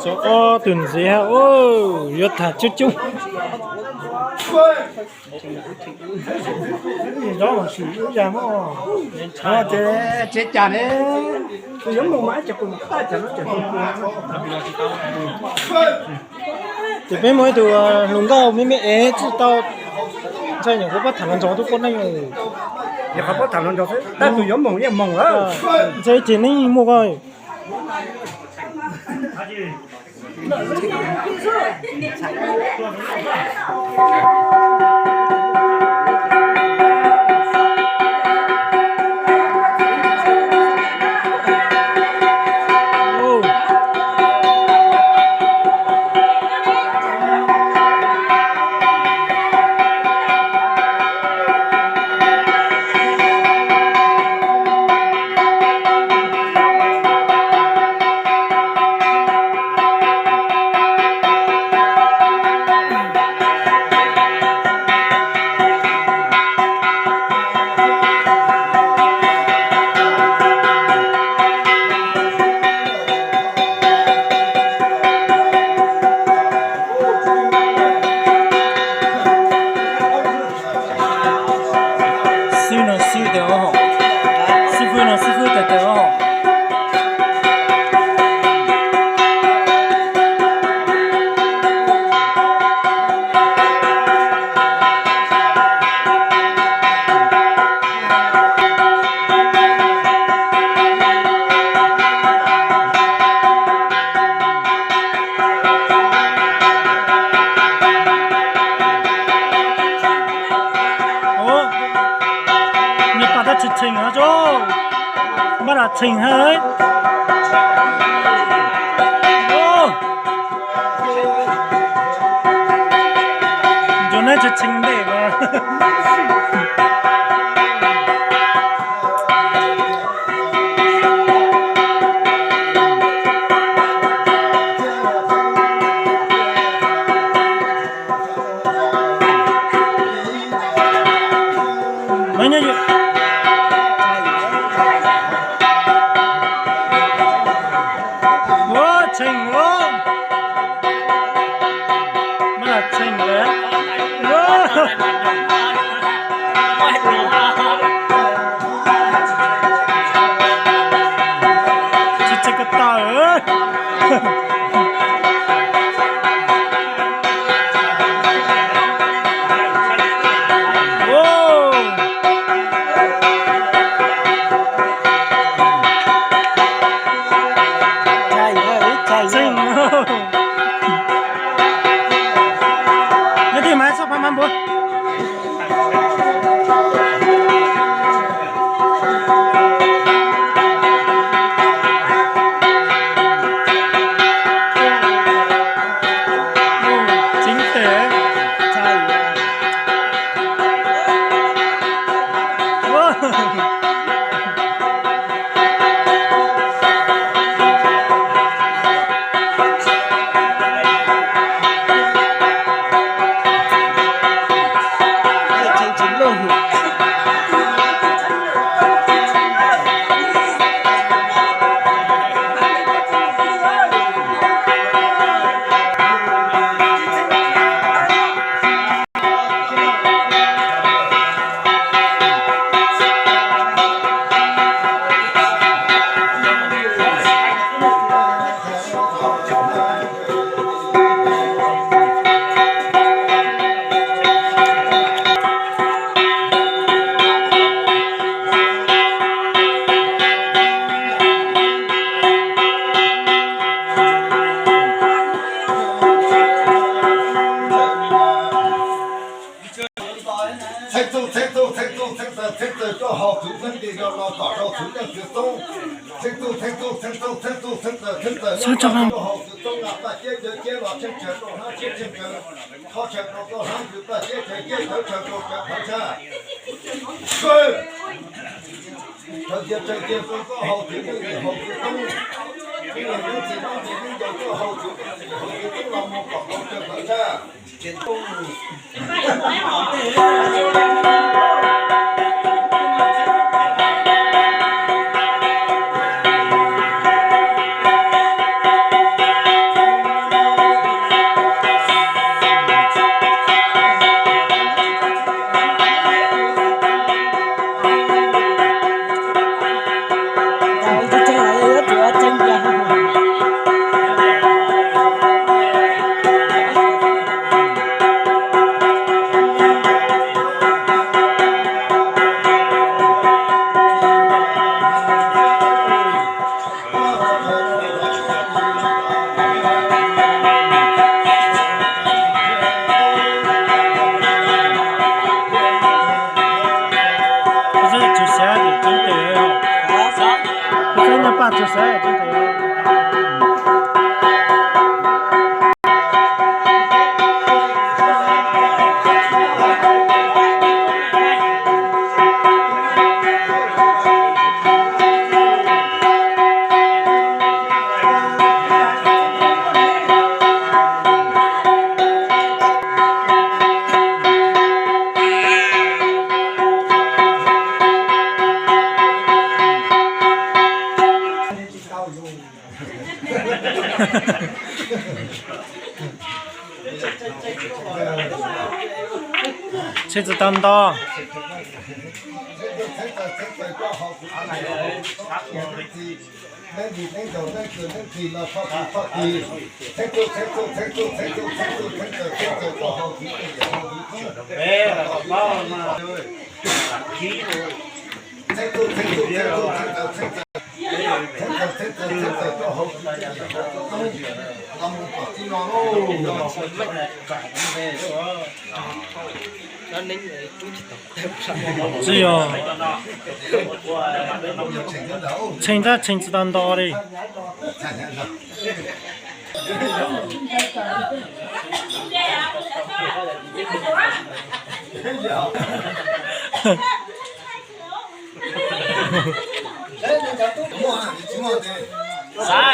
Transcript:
Txog ob tug ntxiv, yuav tham coob coob. Ces cas ne, tus yuav mus mas ces kuv mus qaj cas no ces. Ces peb muaj ib tug hluas nkauj me me es tsis tau, ntshai nyuam qhuav pab tham hluas nraug tub poj neej. Nyuam qhuav pab tham hluas nraug xwb, tab tus yuav mus yeej mus lawm. Ntshai ces neeg muaj ko. Xib no xib tes ob hom, xib fwb no xib fwb tes tes ob hom. Nws pas tab tsis tshee os, npaj lam tshee ha. Ncuav neb tsis tshee ntej. Ua tshee os. Mas lam tshee lawm. Tsis tshee ko taw. Leej twg mas txhob pab mas npua. Tseev tes. Txheeb txuj, txheeb txuj, txheeb txuj, txheeb txawm, txheeb txawm coj hauv txwv Hmoob Nti no los kom rau txwv Leej Txiv Xoob. Txheeb txuj, txheeb txuj, txheeb txuj, txheeb txuj, txheeb txawm, txheeb txawm coj hauv txwv Xoob no Paj Ciab cawv ciab los tsheej tsawv rau hnab tshiab tsheej tsawv, qhov tsheej rau koj hnab ntws Paj Ciab tsheej ciab cawv tsheej rau cawv qhov tshaj. Rau cia tsawv cia rau koj hauv txwv Leej Txiv hauv txwv Xoob. Txwv Leej Txiv Xoob, Txwv Leej Txiv Xoob coj hauv txwv Leej Txiv hauv txwv Xoob los mus kom rau cawv qhov tshaj. Txheej tsis tau nto. Tsis yog, txheej tab txheej tsis tau nto li. Xav